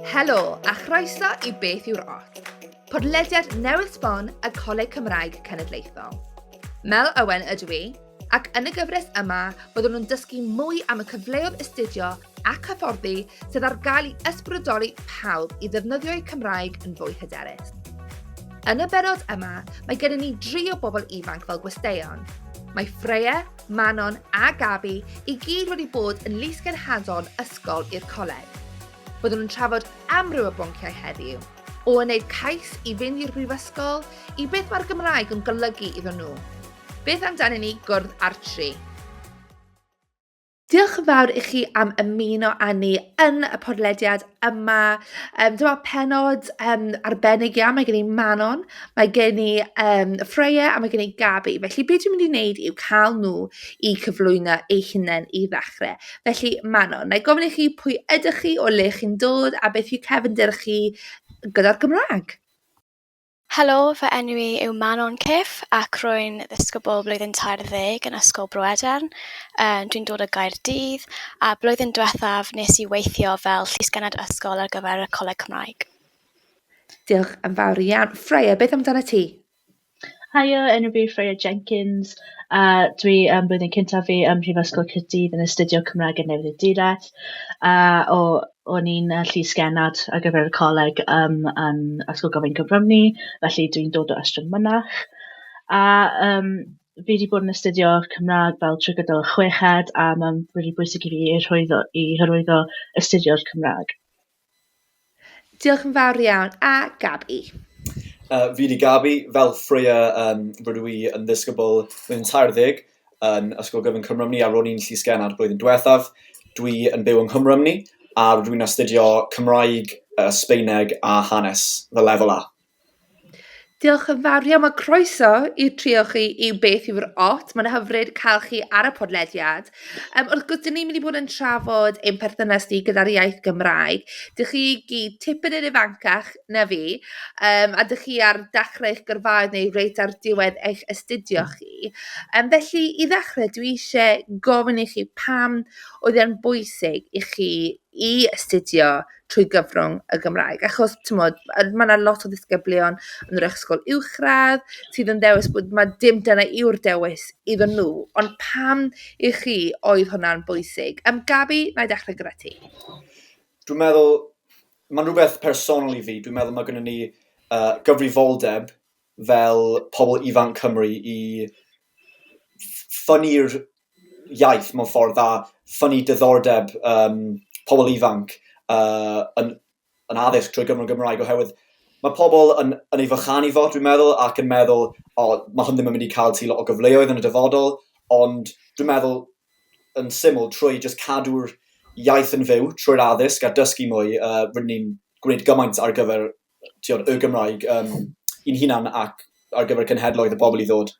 Helo a chroeso i Beth yw'r Ot, podlediad newydd sbon y Coleg Cymraeg Cenedlaethol. Mel Owen ydw i, ac yn y gyfres yma byddwn yn dysgu mwy am y cyfleoedd astudio ac hyfforddi sydd ar gael i ysbrydoli pawb i ddefnyddio eu Cymraeg yn fwy hyderus. Yn y bennod yma, mae gennym ni dri o bobl ifanc fel gwesteion. Mae Freya, Manon a Gabi i gyd wedi bod yn lysgenhadon ysgol i'r coleg. Byddwn yn trafod amryw o bonciau heddiw, o wneud cais i fynd i'r brifysgol i beth mae'r Gymraeg yn golygu iddyn nhw. Beth amdanyn ni gwrdd â'r tri? Diolch yn fawr i chi am ymuno â ni yn y podlediad yma. Dyma pennod arbennig iawn. Mae gen i Manon, mae gen i Freya a mae gen i Gabi. Felly be dwi'n mynd i wneud yw cael nhw i cyflwyno eu hunain i ddechrau. Felly Manon, na i gofyn i chi pwy ydych chi, o le chi'n dod a beth yw cefndir chi gyda'r Gymraeg? Helo, fy enw i yw Manon Cyff ac rwy'n ddisgybl blwyddyn 30 yn Ysgol Bro Edern. Dwi'n dod o Gaerdydd a blwyddyn diwethaf nes i weithio fel llysgennad ysgol ar gyfer y Coleg Cymraeg. Diolch yn fawr iawn. Freya, beth amdano ti? Haia, enw fi yw Freya Jenkins a dwi yn blwyddyn cyntaf fi ym Mhrifysgol Caerdydd yn astudio Cymraeg a Newyddiaduraeth a o'n i'n llysgennad ar gyfer y coleg yn Ysgol Gyfun Cyfrymni, felly dwi'n dod o Ystrad Mynach a fi wedi bod yn astudio Cymraeg fel trwy gydol y chweched a mae'n rili bwysig i fi i hyrwyddo astudio'r Cymraeg. Diolch yn fawr iawn. A Gabi? Fi 'di Gabi, fel Freya, rydw i yn ddisgybl blwyddyn 30 yn Ysgol Gyfun Cymrymni a ro'n i'n llysgennad blwyddyn diwethaf. Dwi yn byw yng Nghymrymni a rydw i'n astudio Cymraeg, Sbaeneg a Hanes fel lefel A. Diolch yn fawr iawn. Mae croeso i'r trio chi i Beth yw'r Ot. Mae'n hyfryd cael chi ar y podlediad. Wrth gwrs, dyn ni'n mynd i bod yn trafod ein perthynas ni gyda'r iaith Gymraeg. Dych chi gyd tipyn yn ifancach na fi, a dych chi ar dechrau eich gyrfaoedd neu reit ar diwedd eich astudio chi. Felly, i ddechrau, dwi eisiau gofyn i chi pam oedd e'n bwysig i chi i astudio trwy gyfrwng y Gymraeg. Achos, timod, mae 'na lot o ddisgyblion yn yr ysgol uwchradd sydd yn dewis bod mae dim dyna yw'r dewis iddyn nhw. Ond pam i chi oedd hwnna'n bwysig? Gabi, wna i ddechrau gyda ti. Dwi'n meddwl, mae'n rhywbeth personol i fi. Dwi'n meddwl mae gennym ni gyfrifoldeb fel pobl ifanc Cymru i ffynnu'r iaith mewn ffordd a ffynnu diddordeb pobl ifanc yn addysg trwy gyfrwng Gymraeg, oherwydd mae pobl yn ei fychanu fo, dwi'n meddwl, ac yn meddwl, o, mae hwn ddim yn mynd i cael ti lot o gyfleoedd yn y dyfodol, ond dwi'n meddwl yn syml trwy jyst cadw'r iaith yn fyw trwy'r addysg a dysgu mwy, rydyn ni'n gwneud gymaint ar gyfer tiod, y Gymraeg i'n hunan ac ar gyfer cenhedloedd y bobl i ddod.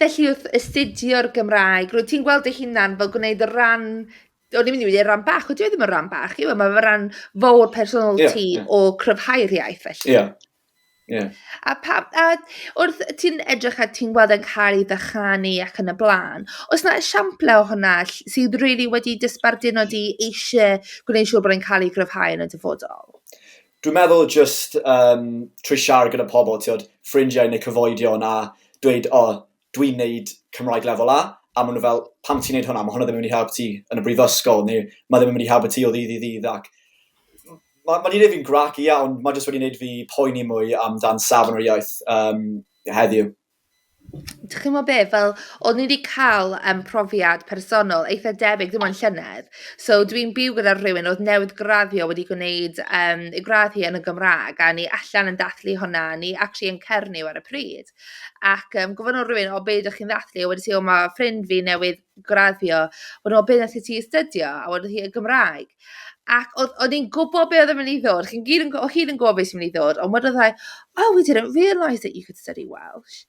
Felly wrth astudio'r Gymraeg, rwyt ti'n gweld dy hunan fel gwneud y ran, o'n i'n mynd i weud rhan bach, ond dyw e ddim yn rhan bach, yw e? Mae fe ran fawr personol ti o cryfhau'r iaith felly. Ie. Yeah. A wrth ti'n edrych a ti'n gweld e'n cael ei ddychanu ac yn y blaen, oes 'na esiamplau o hwnna sydd really wedi dy sbarduno di eisiau gwneud siŵr bod e'n cael ei gryfhau yn y dyfodol? Dwi'n meddwl jyst trwy siarad gyda pobl, tiod, ffrindiau neu cyfoedion a dweud, o, dwi'n neud Cymraeg lefel A, a maen nhw fel, pam ti'n neud hwnna, mae hwnna ddim yn mynd i helpu ti yn y brifysgol, neu mae ddim yn mynd i helpu ti o ddydd i ddydd, ac mae wedi gwneud fi'n grac, ia, ond mae jyst wedi gwneud fi poeni mwy amdan safon yr iaith heddiw. Dych chi'n gwybod be, fel, o'n i wedi cael profiad personol eitha debyg, ddim ond llynedd. So dwi'n byw gyda rhywun oedd newydd graddio wedi gwneud ei gradd hi yn y Gymraeg, a ni allan yn dathlu hwnna, ni actually yn Cernyw ar y pryd. Ac gofynnodd rhywun, o, be ydych chi'n ddathlu? A wedys i, o, mae ffrind fi newydd graddio. Wedyn, o, be nath i ti astudio? A wedodd hi, y Gymraeg. Ac o'n i'n gwybod be oedd yn mynd i ddod. Chi'n gyd yn, o hyd yn gwybod beth sy'n mynd i ddod. Ond wedodd hi, oh, we didn't realise that you could study Welsh.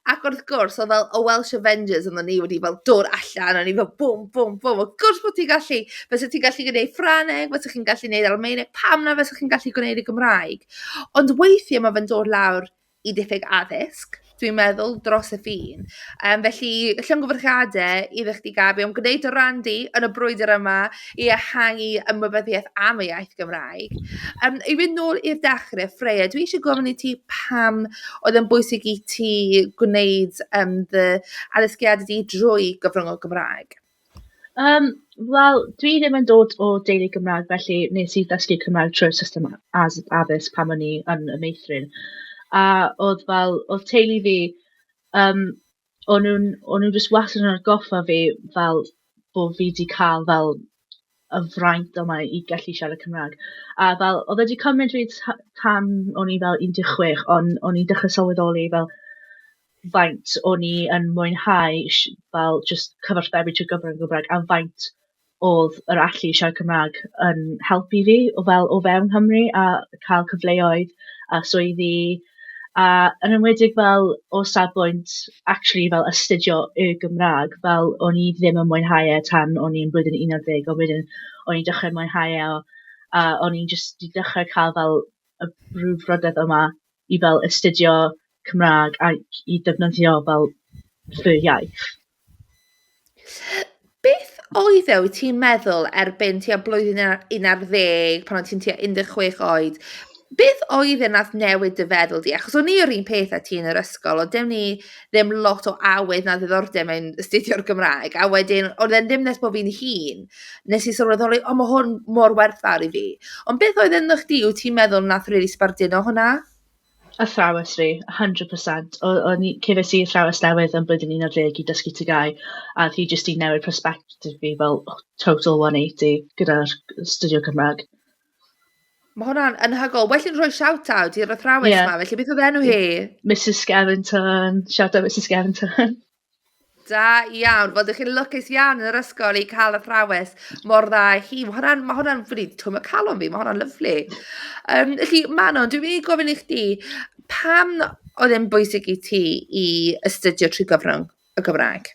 Ac wrth gwrs, oedd fel y Welsh Avengers oedden ni wedi fel dod allan, o'n i fel bwm, bwm, bwm. Wrth gwrs bod ti'n gallu, fysa ti'n gallu gwneud Ffrangeg, fysa chi'n gallu gwneud Almaeneg, pam na fysa chi'n gallu gwneud y Gymraeg? Ond weithiau mae fe'n dod lawr i diffyg addysg. dwi'n meddwl, dros y ffin. Felly, llongyfarchiadau iddo chdi, Gabi, am gwneud dy ran di yn y brwydr yma i ehangu ymwybyddiaeth am y iaith Gymraeg. I fynd nôl i'r dechrau, Freya, dwi eisiau gofyn i ti pam oedd yn bwysig i ti gwneud dy addysgiadau di drwy gyfrwng o Gymraeg? Wel, dwi ddim yn dod o deulu Gymraeg, felly nes i ddysgu Cymraeg trwy'r system addysg pan o'n i yn y meithrin. A oedd fel, oedd teulu fi, o'n nhw jyst wastad yn atgoffa fi fel bod fi 'di cael fel y fraint yma i gallu siarad Cymraeg. A fel, oedd e 'di cymryd fi tan o'n i fel 16, ond o'n i'n dechrau sylweddoli fel faint o'n i yn mwynhau fel just cyfathrebu trwy gyfrwng y Gymraeg a faint oedd yr allu i siarad Cymraeg yn helpu fi o fel o fewn Cymru a cael cyfleoedd a swyddi, a yn enwedig fel o safbwynt actually fel astudio y Gymraeg. Fel o'n i ddim yn mwynhau e tan o'n i'n blwyddyn 11, ond wedyn o'n i'n dechrau mwynhau e a o'n i'n just 'di dechrau cael fel y brwdfrydedd yma i fel astudio Cymraeg a i defnyddio fel fy iaith. Beth oedd e, wyt ti'n meddwl, erbyn tua blwyddyn 11, pan oedd ti'n tua 16 oed, beth oedd e nath newid dy feddwl di? Achos o'n i yr un peth â ti yn yr ysgol, oedd dim ni ddim lot o awydd na ddiddordeb mewn astudio'r Gymraeg, a wedyn, oedd e'n ddim nes bod fi'n hŷn, nes i sylweddoli, o, mae hwn mor werthfawr i fi. Ond beth oedd ynddo chdi, wyt ti'n meddwl nath really sbarduno hwnna? Athrawes fi, 100%. O'n i, cefais i athrawes newydd yn blwyddyn 11 i dysgu TGAU, a oedd hi jyst i newid perspective fi fel total 180 gyda'r astudio Cymraeg. Mae hwnna'n anhygoel. Well yn rhoi shout-out i'r athrawes yma, felly beth oedd enw hi? Mrs Skevington, shout out Mrs Skevington. Da iawn. Wel, dych chi'n lwcus iawn yn yr ysgol i cael athrawes mor dda hi. Mae hwnna'n really twymo calon fi, mae hwnna'n lyfli. Felly, Manon, dwi'n mynd i gofyn i chdi, pam oedd e'n bwysig i ti i astudio trwy gyfrwng y Gymraeg?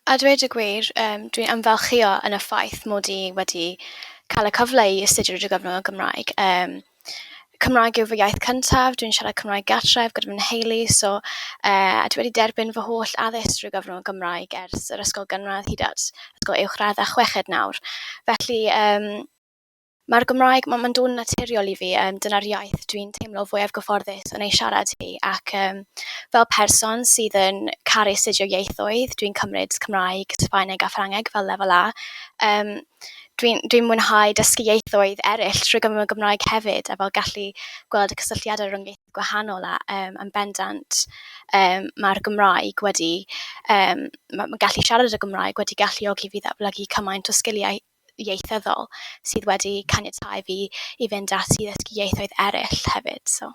A dweud y gwir, dwi'n ymfalchio yn y ffaith mod i wedi cael y cyfle i astudio drwy gyfrwng y Gymraeg. Cymraeg yw fy iaith cyntaf, dwi'n siarad Cymraeg gartref gyda fy nheulu, so a dwi wedi derbyn fy holl addysg drwy gyfrwng y Gymraeg ers yr ysgol gynradd hyd at ysgol uwchradd a chweched nawr. Felly, mae'r Gymraeg, mae'n dod yn naturiol i fi, dyna'r iaith dwi'n teimlo fwyaf gyfforddus yn ei siarad hi, ac fel person sydd yn caru astudio ieithoedd, dwi'n cymryd Cymraeg, Sbaeneg a Ffrangeg fel lefel A. Dwi'n mwynhau dysgu ieithoedd eraill trwy gyfrwng y Gymraeg hefyd, a fel gallu gweld y cysylltiadau rhwng ieithoedd gwahanol a yn bendant mae'r Gymraeg wedi, ma gallu siarad y Gymraeg wedi galluogi fi ddatblygu cymaint o sgiliau ieithyddol sydd wedi caniatáu fi i fynd ati i ddysgu ieithoedd eraill hefyd. So.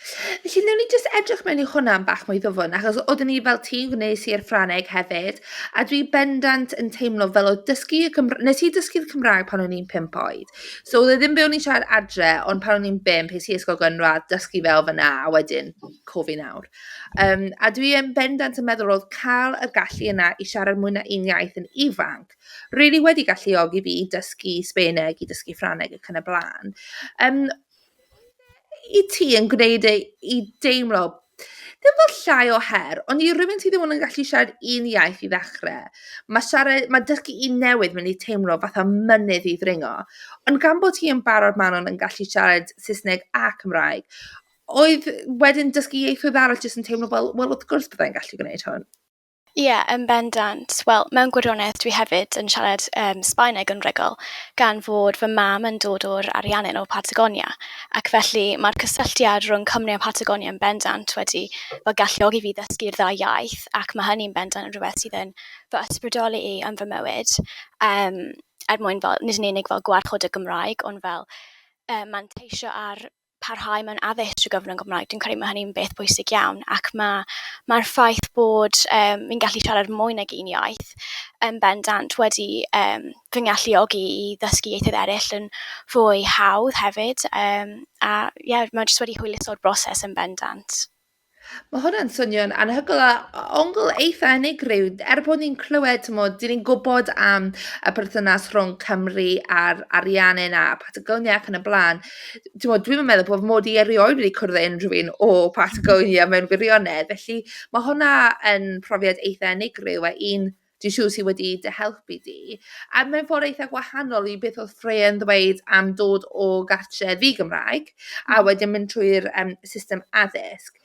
Felly, newn ni jyst edrych mewn i hwnna am bach mwy ddwfn, achos oeddwn ni fel ti, gwnes i'r Ffrangeg hefyd, a dwi bendant yn teimlo fel oedd dysgu y Cymra-, nes i dysgu'r Cymraeg pan o'n i'n 5 oed. So oedd e ddim be o'n i'n siarad adre, ond pan o'n i'n 5, es i ysgol gynradd, dysgu fel fyna, a wedyn, cofi nawr. A dwi yn bendant yn meddwl oedd cael y gallu yna i siarad mwy na un iaith yn ifanc, really wedi galluogi fi i dysgu Sbaeneg, i dysgu Ffrangeg ac yn y blaen. I ti yn gwneud e i deimlo, ddim fel llai o her, ond i rywun sydd ddim ond yn gallu siarad un iaith i ddechrau, mae dysgu un newydd mynd i teimlo fatha mynydd i ddringo. Ond gan bod ti yn barod, Manon, yn gallu siarad Saesneg a Cymraeg, oedd wedyn dysgu ieithoedd arall jyst yn teimlo fel, wel, wrth gwrs byddai'n gallu gwneud hwn? Ie, yeah, yn bendant. Wel, mewn gwirionedd dwi hefyd yn siarad Sbaeneg yn rhugl, gan fod fy mam yn dod o'r Ariannin o Patagonia, ac felly mae'r cysylltiad rhwng Cymru a Patagonia yn bendant wedi fel galluogi fi ddysgu'r ddau iaith, ac mae hynny'n bendant yn rhywbeth sydd yn fy ysbrydoli i yn fy mywyd, er mwyn fel, nid yn unig fel gwarchod y Gymraeg, ond fel manteisio ar parhau mewn addysg trwy gyfrwng y Gymraeg. Dwi'n credu mae hynny'n beth bwysig iawn, ac mae'r ffaith bod fi'n gallu siarad mwy nag un iaith yn bendant wedi fy ngalluogi i ddysgu ieithoedd eraill yn fwy hawdd hefyd, a ie, yeah, mae jyst wedi hwyluso'r broses yn bendant. Mae hwnna'n swnio'n anhygoel a ongl eitha unigryw. Er bod ni'n clywed, timod, dan ni'n gwybod am y perthynas rhwng Cymru a'r Ariannin a Patagonia ac yn y blaen. Timod, dwi'm yn meddwl bod fy mod i erioed wedi cwrdd â unrhyw un o Patagonia mewn gwirionedd. Felly mae hwnna yn profiad eitha unigryw a un dwi'n siŵr sydd wedi dy helpu di. A mewn ffordd eitha gwahanol i beth oedd Freya yn ddweud am dod o gartre ddi-Gymraeg a wedyn mynd trwy'r system addysg.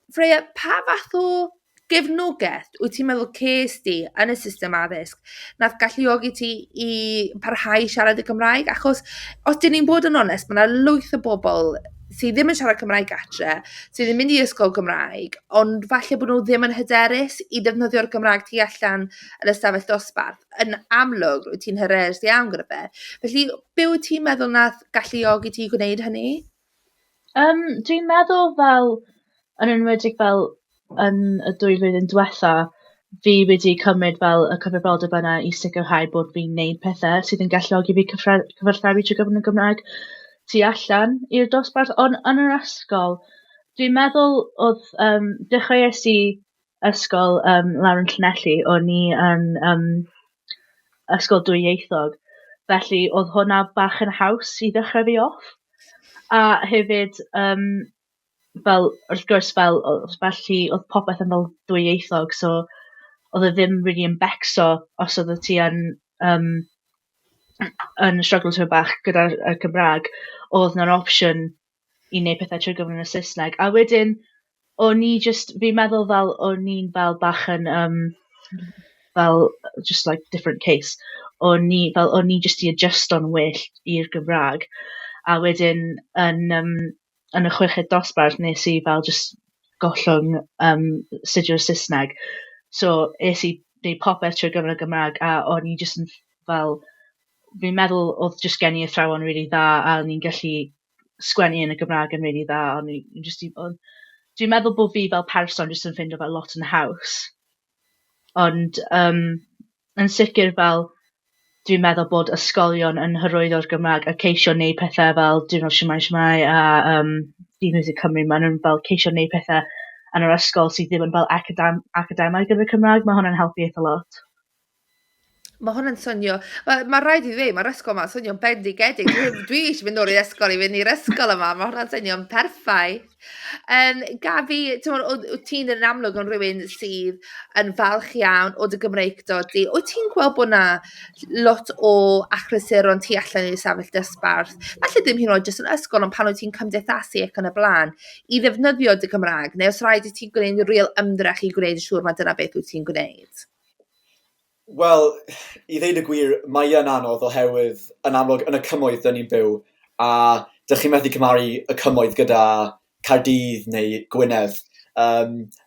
Freya, pa fath o gefnogaeth wyt ti'n meddwl ces di yn y system addysg nath galluogi ti i parhau i siarad y Gymraeg? Achos os dyn ni'n bod yn onest, mae yna lwyth o bobl sydd ddim yn siarad Cymraeg gatre, sydd yn mynd i ysgol Gymraeg, ond falle bod nhw ddim yn hyderus i ddefnyddio'r Gymraeg tu allan yn y stafell dosbarth. Yn amlwg, wyt ti'n hyderus iawn gyda fe. Felly, be wyt ti'n meddwl nath galluogi ti i gwneud hynny? Dwi'n meddwl fel, yn enwedig fel yn y 2 flwyddyn diwetha, fi wedi cymryd fel y cyfrifoldeb yna i sicrhau bod fi'n neud pethau sydd yn galluogi fi cyfathrebu trwy gyfrwng y Gymraeg tu allan i'r dosbarth. Ond yn yr ysgol, dwi'n meddwl oedd, dechreuais i ysgol lawr yn Llanelli, o'n i yn ysgol dwyieithog, felly oedd hwnna bach yn haws i ddechrau fi off. A hefyd, fel wrth gwrs fel felly oedd popeth yn fel dwyieithog, so oedd e ddim really yn becso os oedd ti yn yn struggle tipyn bach gyda'r y Cymraeg, oedd 'na'r opsiwn i wneud pethau trwy gyfrwng y Saesneg. A wedyn o'n i jyst, fi'n meddwl fel o'n i'n fel bach yn fel just like different case. O'n i fel o'n i jyst i adjusto'n well i'r Gymraeg. A wedyn yn y chweched dosbarth nes i fel jyst gollwng astudio'r Saesneg. So es i wneud popeth trwy gyfrwng y Gymraeg a o'n i jyst yn fel, fi'n meddwl oedd jyst gen i athrawon rili dda a o'n i'n gallu sgwennu yn y Gymraeg yn rili dda. O'n i jyst i, on, dwi'n meddwl bod fi fel person jyst yn ffeindio fel lot yn haws. Ond yn sicr fel dwi'n meddwl bod ysgolion yn hyrwyddo'r Gymraeg a ceisio wneud pethau fel Diwrnod Shwmae Shwmae a Dydd Miwsig Cymru. Maen nhw'n fel ceisio wneud pethau yn yr ysgol sydd ddim yn fel academaidd gyda'r Cymraeg. Mae hwnna'n helpu eitha lot. Mae hwnna'n swnio... Mae rhaid i ddweud, mae'r ysgol yma'n swnio'n bendigedig. Dwi eisiau mynd nôl i'r ysgol i fynd i'r ysgol yma. Mae hwnna'n swnio'n perffaith. Gabi, wyt ti'n yn amlwg yn rhywun sydd yn falch iawn o dy Gymreictod di. Wyt ti'n gweld bod 'na lot o achlysuron tu allan i'r stafell dosbarth, falle ddim hyd yn oed jyst yn ysgol, ond pan wyt ti'n cymdeithasu ac yn y blaen, i ddefnyddio dy Gymraeg, neu os rhaid i ti gwneud real ymdrech i gwneud yn siŵr mai dyna beth wyt ti'n gwneud? Wel, i ddeud y gwir, mae yn anodd oherwydd yn amlwg yn y cymoedd dyn ni'n byw, a dych chi'n methu cymharu y cymoedd gyda Caerdydd neu Gwynedd.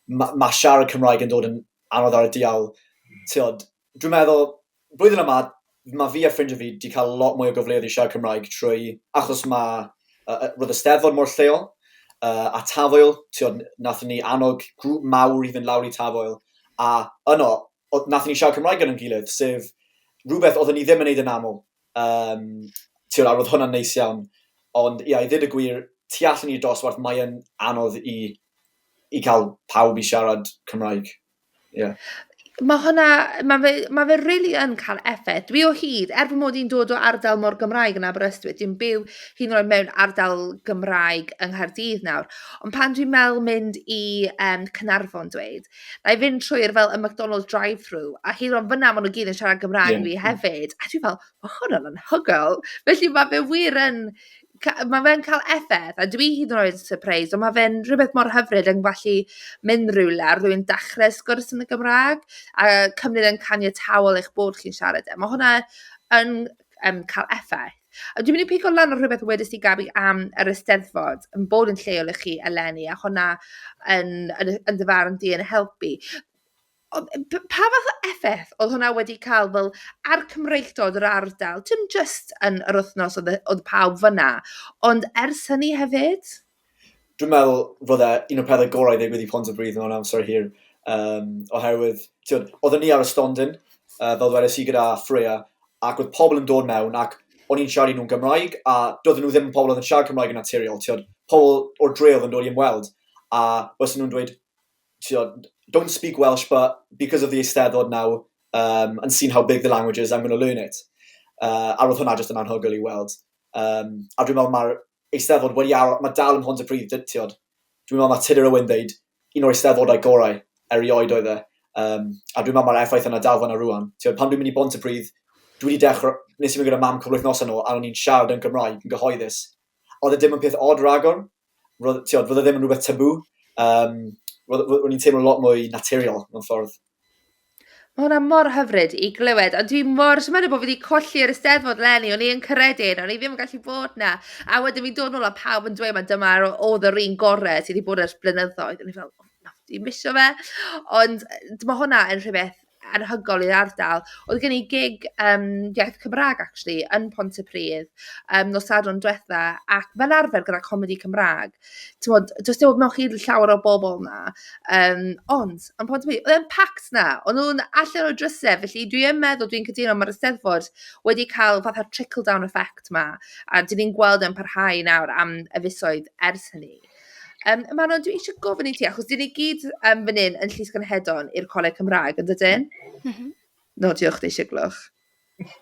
Ma siarad Cymraeg yn dod yn anodd ar y diawl. Tiod, dwi'n meddwl, blwyddyn yma, mae fi a ffrindiau fi wedi cael lot mwy o gyfleoedd i siarad Cymraeg trwy, achos mae roedd y Steddfod mor lleol, a Tafwyl, tiod, nathon ni annog grŵp mawr i fynd lawr i Tafwyl, a yno, nathon ni siarad Cymraeg gyda'n gilydd, sef rhywbeth oedden ni ddim yn neud yn aml. Tiod, a roedd hwnna'n neis iawn. Ond ia, i ddweud y gwir, tu allan i'r dosbarth, mae yn anodd i cael pawb i siarad Cymraeg. Yeah. Mae hwnna, mae fe really yn cael effaith. Dwi o hyd, er fy mod i'n dod o ardal mor Gymraeg yn Aberystwyth, dwi'n byw hyd yn oed mewn ardal Gymraeg yng Nghaerdydd nawr. Ond pan dwi'n meddwl mynd i Caernarfon dweud, na i fynd trwy'r fel y McDonald's drive-thru, a hyd yn oed fyna maen nhw gyd yn siarad Gymraeg i fi hefyd. A dwi'n fel, mae hwnna'n anhygoel. Felly mae fe wir yn, mae fe'n cael effaith, a dwi hyd yn oed yn surprised, ond mae fe'n rhywbeth mor hyfryd yn gallu mynd rhywle a rhywun dechrau sgwrs yn y Gymraeg, a cymryd yn caniataol eich bod chi'n siarad e. Mae hwnna yn cael effaith. A dwi'n mynd i pigo lan o rhywbeth wedys ti, Gabi, am yr Eisteddfod yn bod yn lleol i chi eleni, a hwnna yn dy farn di yn helpu. Pa fath o effaith oedd hwnna wedi cael fel ar Cymreictod yr ardal, dim just yn yr wythnos oedd pawb fyna, ond ers hynny hefyd? Dwi'n meddwl fod e un o'r pethau gorau i ddigwydd i Pontypridd mewn amser hir, oherwydd, tiod, oedden ni ar y stondin, fel dwedais i gyda Freya, ac oedd pobl yn dod mewn ac o'n i'n siarad i nhw'n Gymraeg, a doedden nhw ddim yn pobl oedd yn siarad Cymraeg yn naturiol, tiod, pobl o'r dre oedd yn dod i ymweld, a bysen nhw'n dweud, Tiod, don't speak Welsh, but because of the Eisteddfod now, and seeing how big the language is, I'm going to learn it. A roedd hwnna jyst yn anhygoel i weld. A dwi'n meddwl mae'r Eisteddfod wedi ar, mae dal ym Mhontypridd, tiod. Dwi'n meddwl mae Tudur Owen dweud, un o'r Eisteddfodau gorau erioed oedd e. A dwi'n meddwl mae'r effaith yna dal fyna rwan. Tiod, pan dwi'n mynd i Bontypridd, dwi wedi dechrau, nes i mynd gyda mam cwpl wythnosau nôl, a o'n i'n siarad yn Gymraeg yn gyhoeddus. Oedd e dim yn peth od ragor. Roedd, tiod, roedd e ddim yn rhywbeth tabw. Roedd i'n teimlo lot mwy naturiol mewn ffordd. Mae hwnna mor hyfryd i glywed, a dwi mor siomedig bod fi wedi colli'r Eisteddfod leni, o'n i yn Caeredin, o'n i ddim yn gallu bod 'na. A wedyn fi'n dod nôl a pawb yn dweud mai dyma oedd yr un gorau sydd wedi bod ers blynyddoedd. O'n i fel, oh, na, dwi'n misio fe. Ond mae hwnna yn rhywbeth anhygoel i'r ardal. Oedd gen i gig iaith Cymraeg, actually, yn Pontypridd nos Sadwrn diwetha, ac fel arfer gyda comedi Cymraeg, t'mod, does dim mewn chi llawer o bobl 'na, ond yn Pontypridd, oedd e'n packed 'na, o'n nhw'n allan o'r drysau, felly dwi yn meddwl, dwi'n cytuno, mae'r Eisteddfod wedi cael fatha trickle-down effect 'ma, a dyn ni'n gweld e'n parhau nawr am y fisoedd ers hynny. Manon, dwi eisiau gofyn i ti, achos dyn ni gyd fan hyn yn llysgenhedon i'r Coleg Cymraeg, yn dydyn? Mm -hmm. No, diolch di, Siglwch.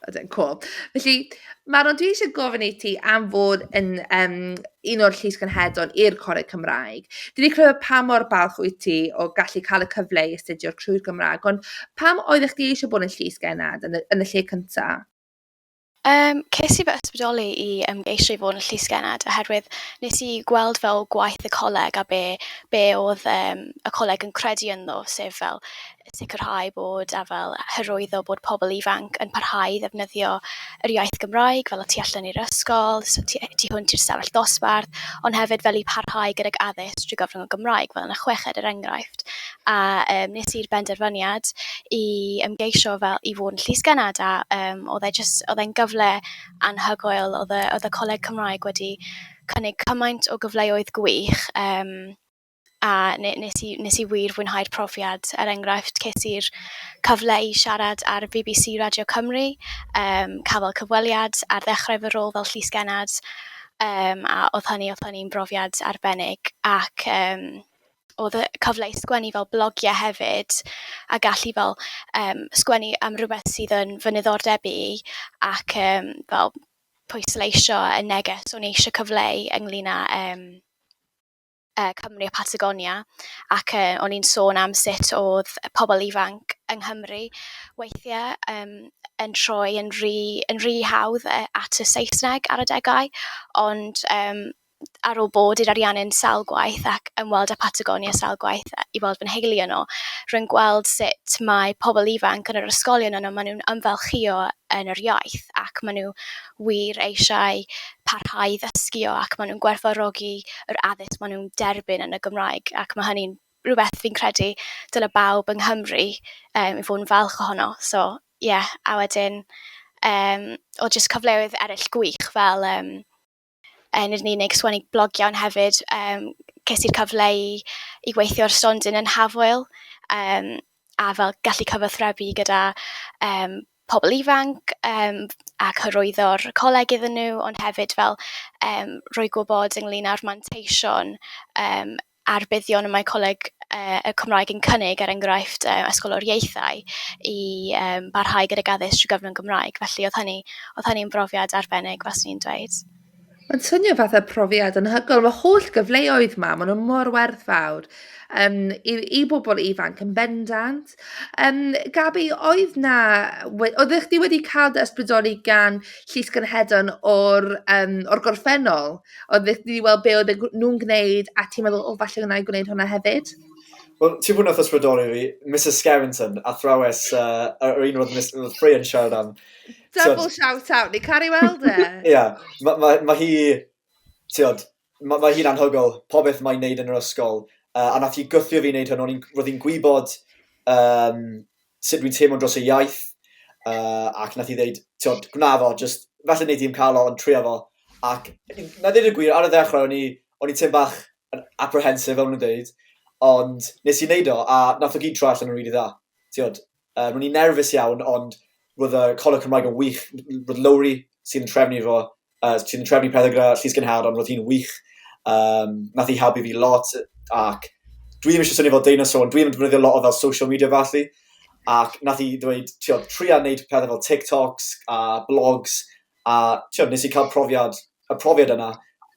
Ydyn, cool. Felly, Manon, dwi eisiau gofyn i ti am fod yn un o'r llysgenhedon i'r Coleg Cymraeg. Dwi wedi clywed pa mor balch wyt ti o gallu cael y cyfle i astudio trwy'r Gymraeg, ond pam oeddech chdi eisiau bod yn llysgennad yn y lle cyntaf? Ces i fy ysbrydoli i ymgeisio i fod yn llysgennad oherwydd nes i gweld fel gwaith y coleg a be oedd y coleg yn credu ynddo, sef fel sicrhau bod a fel hyrwyddo bod pobl ifanc yn parhau i ddefnyddio yr iaith Gymraeg fel y tu allan i'r ysgol, so tu hwnt i'r stafell ddosbarth, ond hefyd fel i parhau gydag addysg drwy gyfrwng y Gymraeg, fel yn y chweched er enghraifft. A nes i'r benderfyniad i ymgeisio fel i fod yn llysgennad, a oedd e jyst, oedd e'n gyfle anhygoel, oedd y Coleg Cymraeg wedi cynnig cymaint o gyfleoedd gwych, a nes i wir fwynhau'r profiad. Er enghraifft, ces i'r cyfle i siarad ar BBC Radio Cymru, cael fel cyfweliad ar ddechrau fy rôl fel llysgennad, a oedd hynny'n brofiad arbennig, ac oedd y cyfle i sgwennu fel blogiau hefyd, a gallu fel sgwennu am rhywbeth sydd yn fy niddordeb i, ac fel pwysleisio y neges o'n i eisiau cyfleu ynglyn â Cymru a Patagonia, ac o'n i'n sôn am sut oedd pobl ifanc yng Nghymru weithiau yn troi yn rhy hawdd at y Saesneg ar adegau, ond ar ôl bod i'r Ariannin sawl gwaith ac ymweld â Patagonia sawl gwaith i weld fy nheulu yno, rwy'n gweld sut mae pobl ifanc yn yr ysgolion yno, maen nhw'n ymfalchïo yn yr iaith ac maen nhw wir eisiau parhau i ddysgu o, ac maen nhw'n gwerthfawrogi yr addysg maen nhw'n derbyn yn y Gymraeg, ac mae hynny'n rhywbeth fi'n credu dyle bawb yng Nghymru i fod yn falch ohono. So, yeah, a wedyn oedd jyst cyfleoedd eraill gwych fel nid yn unig sgwennu blogiau, ond hefyd ces i'r cyfle i weithio ar stondin yn Hafwyl, a fel gallu cyfathrebu gyda pobl ifanc ac hyrwyddo'r coleg iddyn nhw, ond hefyd fel rhoi gwybod ynglyn â'r manteision a'r buddion y mae coleg y Cymraeg yn cynnig, er enghraifft ysgoloriaethau i barhau gydag addysg trwy gyfrwng Gymraeg. Felly oedd hynny'n brofiad arbennig, faswn i'n dweud. Mae'n swnio fatha profiad anhygoel. Mae holl gyfleoedd 'ma, maen nhw mor werthfawr i bobl ifanc yn bendant. Gabi, oeddech chdi wedi cael dy ysbrydoli gan llysgenhedon o'r gorffennol? Oeddech chdi wedi weld be oedden nhw'n gwneud a ti'n meddwl, o, falle wna i gwneud hwnna hefyd? Wel, ti'n fwy nath ysbrydoli fi, Mrs Skerrington, athrawes, yr un roedd Freya yn siarad am. Double shout out, ni caru weld e. Ie, ma hi, tiod, ma hi'n anhygoel, popeth mae'n neud yn yr ysgol, a nath hi gwthio fi wneud hwn, roedd hi'n gwybod sut dwi'n teimlo dros y iaith, ac nath hi ddeud, tiod, gwna fo, just, falle neud hi'm cael o, ond trio fo. Ac, na ddeud y gwir, ar y ddechrau, o'n i'n teimlo bach yn apprehensive, fel nhw'n dweud, ond nes i wneud o, a nath o gyd troi allan yn rili dda. Tiod, ro'n i'n nerfus iawn, ond roedd y Coleg Cymraeg yn wych. Roedd Lowri sy'n trefnu fo, sy'n trefnu pethau gyda Llys Genhadon, roedd hi'n wych. Nath hi helpu fi lot, ac dwi ddim eisiau swnio fel dinosaur, ond dwi ddim yn defnyddio lot o fel social media falle. Ac nath hi ddweud, ti'n tria wneud pethau fel TikToks a blogs, a ti'n nes i cael profiad, y profiad yna,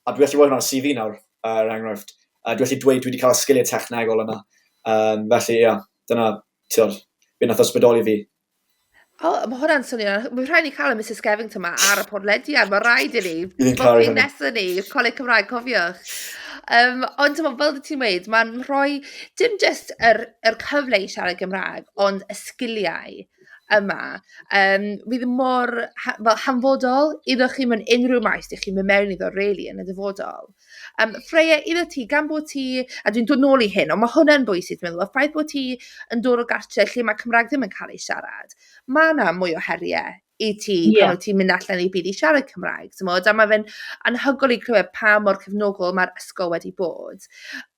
a dwi allu rhoi hwnna ar CV nawr, er enghraifft. Dwi allu dweud dwi wedi cael y sgiliau technegol yna. Felly, ie, yeah, dyna, ti'n beth nath ysbrydoli fi. O, oh, mae hwnna'n swnio... Mae'n rhaid ni cael y Mrs Skevington yma ar y podlediad, mae rhaid i ni. Bydd nesaf ni, Coleg Cymraeg, cofiwch. Ond ti'n fel ti'n dweud, mae'n rhoi dim just yr, yr cyfle i siarad Gymraeg, ond y sgiliau yma. Fydd mor fel hanfodol iddo chi mewn unrhyw maes ydych chi'n mynd mewn iddo, really, yn y dyfodol. Freya, iddo ti, gan bod ti, a dwi'n dod nôl i hyn, ond mae hwnna'n bwysig, dwi'n meddwl, y ffaith bod ti yn dod o gartre lle mae Cymraeg ddim yn cael ei siarad, mae yna mwy o heriau i ti pan wyt ti'n mynd allan i'r byd i siarad Cymraeg, timod, a mae fe'n anhygoel i clywed pa mor cefnogol mae'r ysgol wedi bod.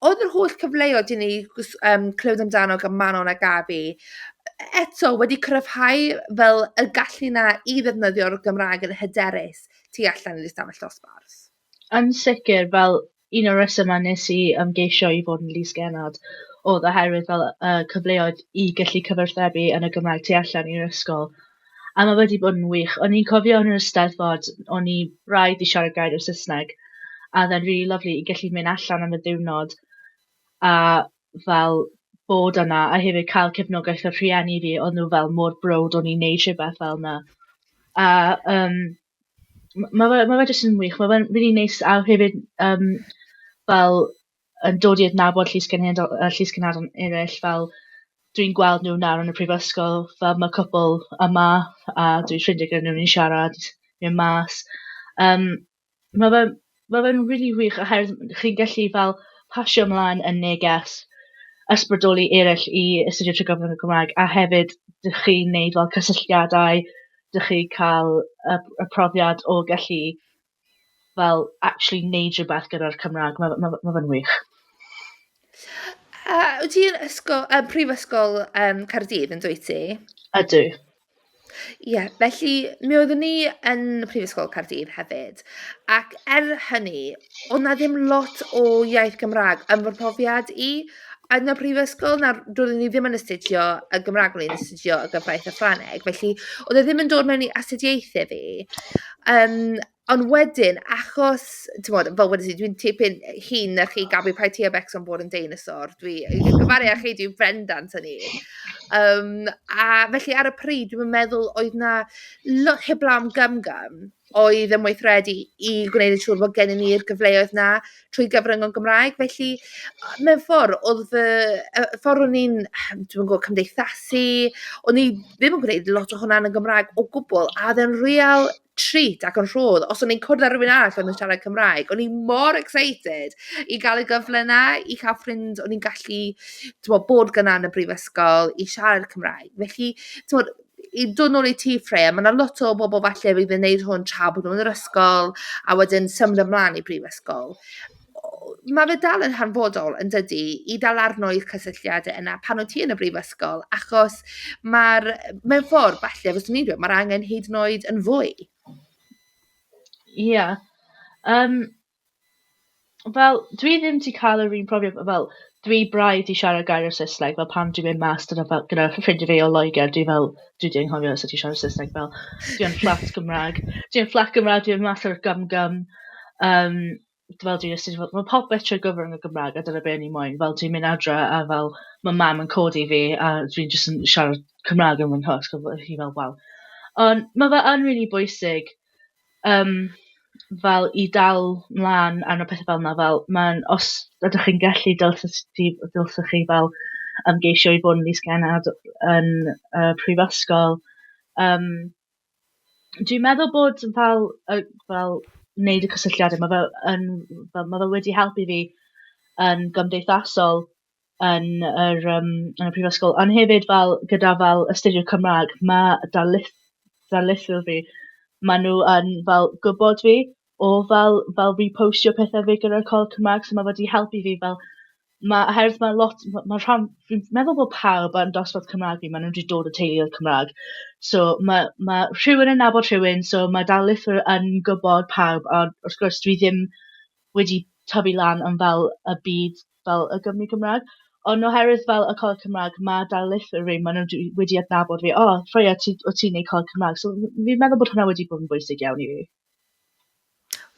Oedd yr holl cyfleoedd i ni clywed amdano gan Manon a Gabi, eto wedi cryfhau fel y gallu na i ddefnyddio'r Gymraeg yn hyderus tu allan i'r ystafell dosbarth? Yn sicr, fel un o'r rhesymau nes i ymgeisio i fod yn llysgennad oedd oherwydd fel y cyfleoedd i gallu cyfathrebu yn y Gymraeg tu allan i'r ysgol. A mae wedi bod yn wych. O'n i'n cofio yn yr Eisteddfod, o'n i braidd i siarad gair o Saesneg, a oedd e'n really lovely i gallu mynd allan am y ddiwrnod a fel bod yna, a hefyd cael cefnogaeth o'r rhieni fi, oedd nhw fel mor browd o'n i'n neud rhywbeth fel 'na. A yym ma' fe jyst yn wych, ma' fe'n rili neis a hefyd fel yn dod i adnabod llysgenhadon eraill, fel dwi'n gweld nhw nawr yn y prifysgol, fel ma' cwpl yma a dwi'n ffrindiau gyda nhw, ni'n siarad, mynd mas. Ma' fe'n rili wych oherwydd chi'n gallu fel pasio ymlaen y neges, ysbrydoli eraill i astudio trwy gyfrwng y Gymraeg, a hefyd dych chi'n neud fel cysylltiadau, dych chi cael y profiad o gallu fel actually neud rhywbeth gyda'r Cymraeg. Ma fe'n wych. Wyt ti yn ysgol, prifysgol Caerdydd yn dwyt ti? Ydw. Ie, yeah, felly mi oeddwn ni yn Prifysgol Caerdydd hefyd, ac er hynny, oedd na ddim lot o iaith Gymraeg yn fy mhrofiad i yn y prifysgol, na doeddwn ni ddim yn astudio y Gymraeg, o'n i'n astudio y gyfraith a Ffrangeg, felly oedd e ddim yn dod mewn i astudiaethau fi. Ond wedyn, achos, timod, fel wedes i, dwi'n tipyn hŷn na chi, Gabi, paid ti â becso am bod yn deinosor. Dwi, i gymharu â chi, dwi'n bendant yn hŷn. A felly ar y pryd, dwi'n meddwl oedd 'na lot heblaw am GumGum oedd yn weithredu i gwneud yn siŵr bod gennym ni'r gyfleoedd 'na trwy gyfrwng y Gymraeg. Felly, mewn ffordd, oedd fy... y ffordd o'n i'n, dwi'm yn gwybod, cymdeithasu, o'n i ddim yn gwneud lot o hwnna yn y Gymraeg o gwbl, a oedd e'n real treat ac yn rhodd. Os o'n i'n cwrdd â rhywun arall oedd yn siarad Cymraeg, o'n i mor excited i gael y gyfle 'na, i cael ffrind o'n i'n gallu, timod, bod gyda yn y brifysgol i siarad Cymraeg. Felly, timod, i dod nôl i ti, Freya, mae 'na lot o bobl falle fydd yn wneud hwn tra bod nhw yn yr ysgol a wedyn symud ymlaen i brifysgol. Mae fe dal yn hanfodol, yn dydy, i dal arno i'r cysylltiadau yna pan wyt ti yn y brifysgol, achos mae'r, mewn ffordd, falle, fyswn i'n dweud, mae'r angen hyd yn oed yn fwy. Ie. Yeah. Fel, dwi ddim 'di cael yr un profiad, fel, dwi braidd i siarad gair o Saesneg, fel pan dwi'n mynd mas dyna fel gyda ffrindiau fi o Loegr, dwi fel, dwi 'di anghofio sut i siarad Saesneg, fel, dwi yn fflat Gymraeg, dwi yn fflat Gymraeg, dwi'n mas o'r GumGum, fel dwi'n astudio, fel, mae popeth trwy gyfrwng y Gymraeg a dyna be o'n i moyn, fel dwi'n mynd adre a fel mae mam yn codi fi a dwi'n jyst yn siarad Cymraeg yn fy nghwsg, a hi fel, waw. Ond mae fe yn rili bwysig fel i dal mlaen arno pethau fel 'na, fel mae'n, os ydych chi'n gallu, dylsech chi fel ymgeisio i fod yn llysgennad yn y prifysgol. Dwi'n meddwl bod fel, fel wneud y cysylltiadau, mae fe yn, fel, ma' fe wedi helpu fi yn gymdeithasol yn yr yn y prifysgol, ond hefyd fel gyda fel astudio Cymraeg, mae darlithwyr fi, maen nhw yn fel gwybod fi o fel repostio pethau fi gyda'r Coleg Cymraeg, so mae wedi helpu fi fel, ma' oherwydd ma' lot, ma' rhan, fi'n meddwl bod pawb yn dosbarth Cymraeg fi, maen nhw wedi dod o teuluoedd Cymraeg, so ma' rhywun yn nabod rhywun, so ma' darlithwyr yn gwybod pawb, a wrth gwrs dwi ddim wedi tyfu lan yn fel y byd fel y Gymry Cymraeg. Ond oherwydd fel y Coleg Cymraeg, mae darlithwyr fi, maen nhw wedi adnabod fi, "O, oh, Freya, ti, o ti'n neud Coleg Cymraeg." So fi'n meddwl bod hwnna wedi bod yn bwysig iawn i fi.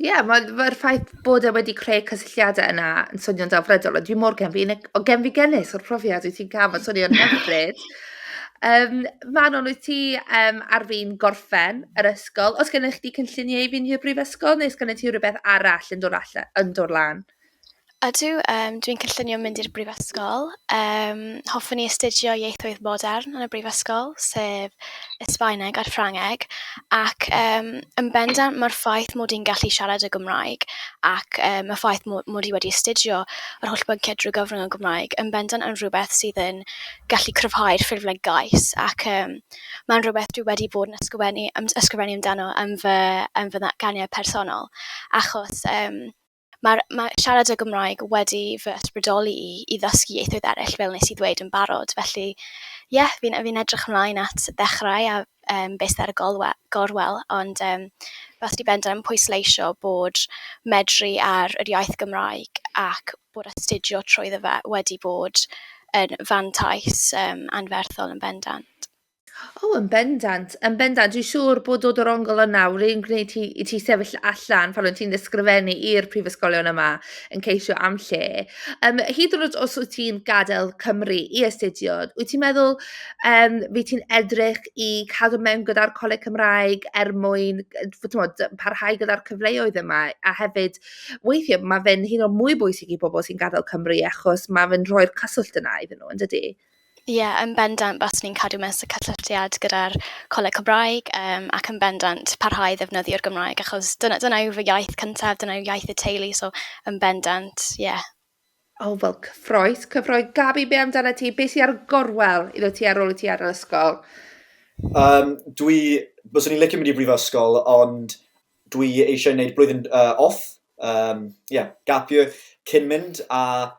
Ie, yeah, mae'r ma ffaith bod e wedi creu cysylltiadau yna yn swnio'n delfrydol, a dwi mor genfigennus o'r profiad wyt ti'n cael, mae'n swnio'n hyfryd. Manon, wyt ti ar fin gorffen yr ysgol? Oes gennych chdi cynlluniau i fynd i'r brifysgol, neu oes gennych ti rhywbeth arall yn dod, allan, yn dod lan? Ydw, dwi'n cynllunio mynd i'r brifysgol. Hoffwn i astudio ieithoedd modern yn y brifysgol, sef y Sbaeneg a'r Ffrangeg, ac yn bendant mae'r ffaith mod i'n gallu siarad y Gymraeg ac y ffaith mod i wedi astudio yr holl bynciau drwy gyfrwng y Gymraeg yn bendant yn rhywbeth sydd yn gallu cryfhau'r ffurflen gais, ac mae'n rhywbeth dwi wedi bod yn ysgrifennu amdano yn fy ddatganiad personol, achos mae siarad y Gymraeg wedi fy ysbrydoli i i ddysgu ieithoedd eraill, fel wnes i ddweud yn barod. Felly, ie, yeah, fi'n fi edrych ymlaen at ddechrau a beth sydd ar y gorwel, ond faswn i bendant yn pwysleisio bod medru ar yr iaith Gymraeg ac bod astudio trwyddo fe wedi bod yn fantais anferthol yn bendant. O, yn bendant, yn bendant. Dwi'n siŵr bod dod o'r ongl yna wedi'n gwneud ti, i ti sefyll allan pan wyt ti'n ysgrifennu i'r prifysgolion yma yn ceisio am lle. Hyd yn oed os wyt ti'n gadael Cymru i astudio, wyt ti'n meddwl fi ti'n edrych i cadw mewn gyda'r Coleg Cymraeg er mwyn t'mod, parhau gyda'r cyfleoedd yma, a hefyd weithiau mae fe'n hyd yn oed mwy bwysig i bobl sy'n gadael Cymru achos mae fe'n rhoi'r cyswllt yna iddyn nhw, yn dydy? Ie, yeah, yn bendant baswn i'n cadw mewn cysylltiad gyda'r Coleg Cymraeg ac yn bendant parhau i ddefnyddio'r Gymraeg, achos dyna yw fy iaith cyntaf, dyna yw iaith y teulu, so yn bendant, ie. Yeah. O, wel, cyffrous, cyffrous. Gabi, be amdano ti? Be sydd ar y gorwel iddo ti ar ôl i ti adael ysgol? Byswn i'n licio mynd i brifysgol, ond dwi eisiau gwneud blwyddyn off, yeah, gap year, cyn mynd, a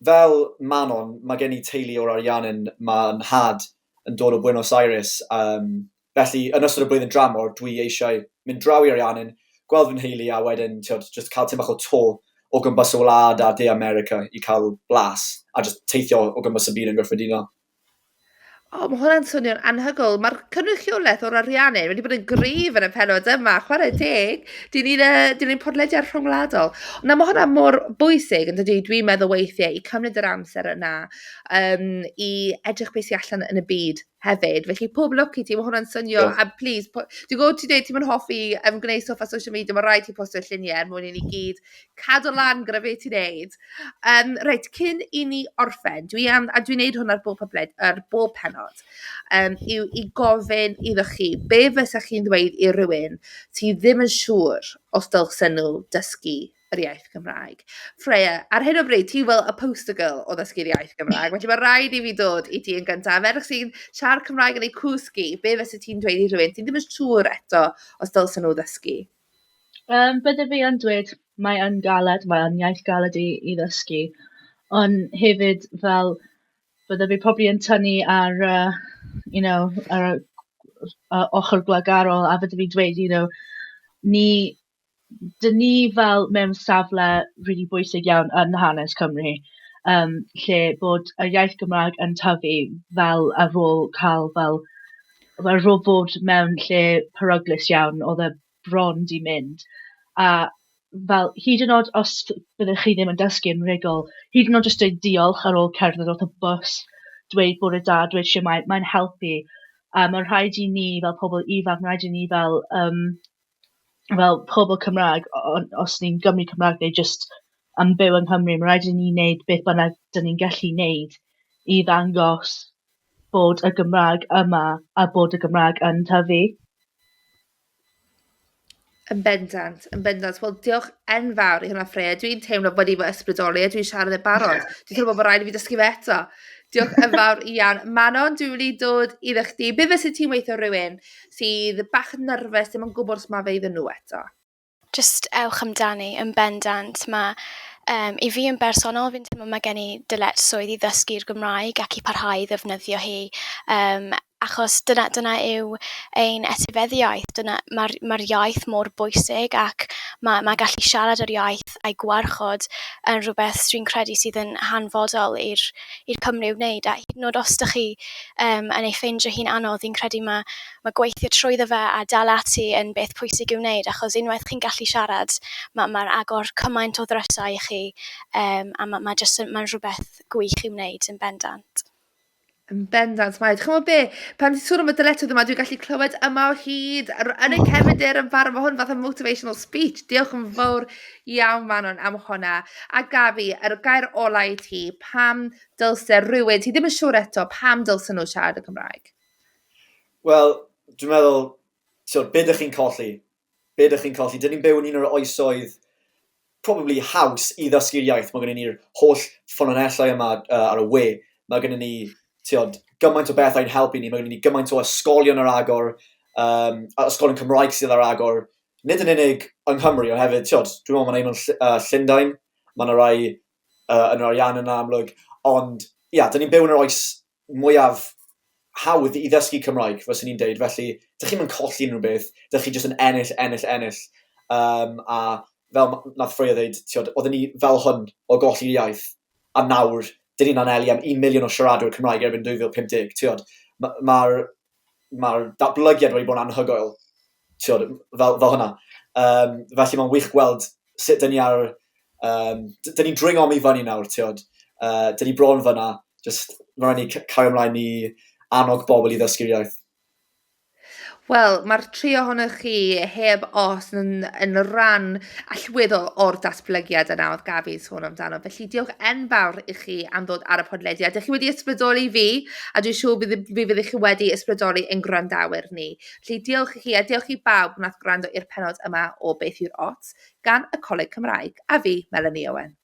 fel Manon, mae gen i teulu o'r Ariannin, mae nhad yn dod o Buenos Aires, felly yn ystod y blwyddyn dramor, dwi eisiau mynd draw i Ariannin, gweld fy nheulu a wedyn ti'od, just cael tipyn bach o tour o gwmpas y wlad a De America i cael blas a just teithio o gwmpas y byd yn gyffredinol. O, mae hwnna'n swnio'n anhygoel. Mae'r cynrychiolaeth o'r Ariannin wedi bod yn gryf yn y penod yma, chwarae teg. Dyn ni'n dyn ni'n podlediad rhyngwladol. Na, mae hwnna mor bwysig, yn dydy, dwi'n meddwl weithiau, i cymryd yr amser yna i edrych beth sy'n allan yn y byd hefyd. Felly pob lwc i ti, mae hwnna'n swnio, a please, dwi'n gwybod ti'n dweud ti'n mynd hoffi gwneud stwff ar social media, mae rhaid ti postio lluniau er mwyn i ni gyd cadw lan gyda beth ti'n neud. Reit, cyn i ni orffen, dwi am, a dwi'n neud hwn ar bob, pobled, ar bob pennod, yw i gofyn iddo chi, be fysa chi'n ddweud i rywun sydd ddim yn siŵr os dylsen nhw dysgu yr iaith Gymraeg? Freya, ar hyn o bryd, ti fel y poster girl o ddysgu'r iaith Gymraeg, felly mae rhaid i fi dod i ti yn gyntaf. Merch sy'n siarad Cymraeg yn ei cwsg i, be fysa ti'n dweud i rhywun sydd ddim yn siŵr eto os dylsen nhw ddysgu? Bydde fi yn dweud mae yn galed, mae yn iaith galed i ddysgu, ond hefyd fel bydde fi probably yn tynnu ar, you know, ar y ochr gwladgarol, a bydde fi'n dweud, dyn ni fel mewn safle really bwysig iawn yn hanes Cymru, lle bod y iaith Gymraeg yn tyfu fel ar ôl cael fel ar ôl bod mewn lle peryglus iawn, oedd e bron di mynd. A fel hyd yn oed os byddech chi ddim yn dysgu yn rhugl, hyd yn oed jyst dweud diolch ar ôl cerdded wrth y bws, dweud bore da, dweud shwmae, mae'n helpu. A mae'n rhaid i ni fel pobl ifanc, mae'n rhaid i ni fel pobl Cymraeg, os ni'n Gymry Cymraeg neu jyst yn byw yng Nghymru, mae'n rhaid i ni wneud beth bynnag dyn ni'n gallu wneud i ddangos bod y Gymraeg yma a bod y Gymraeg yn tyfu. Yn bendant, yn bendant. Wel, diolch enfawr i hwnna, Freya. Dwi'n teimlo bod wedi fy ysbrydoli a dwi'n siarad yn barod. Dwi'n teimlo bod rhaid i fi dysgu fe eto. Diolch yn fawr iawn. Manon, dwi'n mynd i dod iddo chdi. Be fysa ti'n weithio rhywun sydd bach yn nerfus, ddim yn gwybod os mae fe iddyn nhw eto? Just ewch amdani, yn bendant. Mae, i fi yn bersonol, fi'n teimlo mae gen i dyletswydd i ddysgu'r Gymraeg ac i parhau i ddefnyddio hi. Achos dyna, dyna yw ein etifeddiaeth, dyna, mae'r mae iaith mor bwysig ac mae, mae gallu siarad yr iaith a'i gwarchod yn rhywbeth dwi'n credu sydd yn hanfodol i'r i'r Cymru wneud. A hyd yn oed os ydych chi yn ei ffeindio hi'n anodd, fi'n credu mae, mae gweithio trwyddo fe a dal ati yn beth pwysig i'w wneud, achos unwaith chi'n gallu siarad, mae'r mae agor cymaint o ddrysau i chi, a mae, mae jyst yn, mae'n rhywbeth gwych i'w wneud yn bendant. Yn bendant, mae. Chimod be? Pan ti'n sôn am y dyletswydd yma, dwi'n gallu clywed Yma o Hyd yn y cefndir yn barod. Mae hwn fath o motivational speech. Diolch yn fawr iawn, Manon, am hwnna. A Gabi, yr gair ola i ti, pam dylse rhywun, ti ddim yn siŵr eto, pam dylse nhw siarad y Cymraeg? Wel, dwi'n meddwl, so, be ydych chi'n colli? Be ydych chi'n colli? Dyn ni'n byw yn un o'r oesoedd probably haws i ddysgu'r iaith. Mae gennym ni'r holl ffynonellau yma ar y we. Mae gennym ni, tiod, gymaint o bethau'n helpu ni. Mae gennym ni gymaint o ysgolion ar agor, ysgolion Cymraeg sydd ar agor. Nid yn unig yng Nghymru, ond hefyd, tiod, dwi'n meddwl mae'n un yn Llundain, mae yna rai yn yr Ariannin yn amlwg, ond ia, yeah, dyn ni'n byw yn yr oes mwyaf hawdd i ddysgu Cymraeg, fyswn i'n deud. Felly, dych chi'n mynd colli unrhyw beth, dych chi jyst yn ennill, ennill, ennill. A fel nath Freya ddeud, tiod, oedden ni fel hwn o golli'r iaith, a nawr, dyn ni'n anelu am 1 miliwn o siaradwyr Cymraeg erbyn 2050, tiod. Mae'r ma, ma datblygiad wedi bod yn anhygoel, tiod, fel hwnna. Felly mae'n wych gweld sut dyn ni ar... Dyn ni'n dringo am i fyny nawr, tiod. Dyn ni bron fyna, just mae rhaid ni cario ymlaen i annog bobl i ddysgu'r iaith. Wel, mae'r tri ohonoch chi heb os yn rhan allweddol o'r datblygiad yna oedd Gabi'n sôn amdano. Felly diolch enfawr i chi am ddod ar y podlediad. Dych chi wedi ysbrydoli fi, a dwi'n siŵr fi fyddwch chi wedi ysbrydoli ein gwrandawyr ni. Felly diolch i chi a diolch i bawb wnaeth gwrando i'r pennod yma o Beth yw'r Ots gan y Coleg Cymraeg. A fi, Melanie Owen.